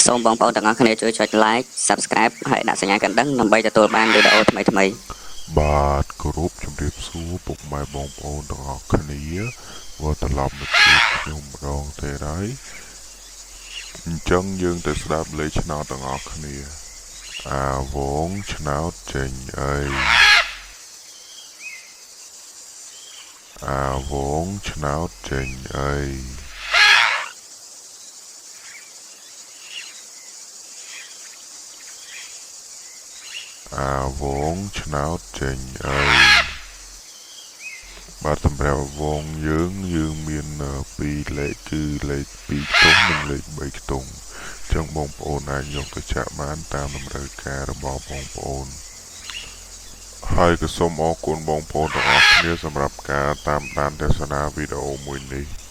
សូមបងប្អូនទាំងអស់គ្នាជួយចុច Like Subscribe ហើយដាក់សញ្ញាកណ្ដឹងដើម្បីទទួលបានវីដេអូថ្មីៗ បាទគោរពជំរាបសួរពុកម៉ែបងប្អូនទាំងអស់គ្នាវិលត្រឡប់មកជួបខ្ញុំម្ដងទៀតហើយអញ្ចឹងយើងទៅស្ដាប់លេខឆ្នោតទាំងអស់គ្នាអាវងឆ្នោតចេញអីអាវងឆ្នោតចេញអីអាវងឆ្នោតចេញអីបាទសម្រាប់វងយើងយើងមាន2លេខគឺលេខ2ខ្ទង់និងលេខ3ខ្ទង់អញ្ចឹងបងប្អូនអាចយកទៅចាក់បានតាមតម្រូវការរបស់បងប្អូនហើយក៏សូមអរគុណបងប្អូនទាំងអស់គ្នាសម្រាប់ការតាមដានទស្សនាវីដេអូមួយនេះ។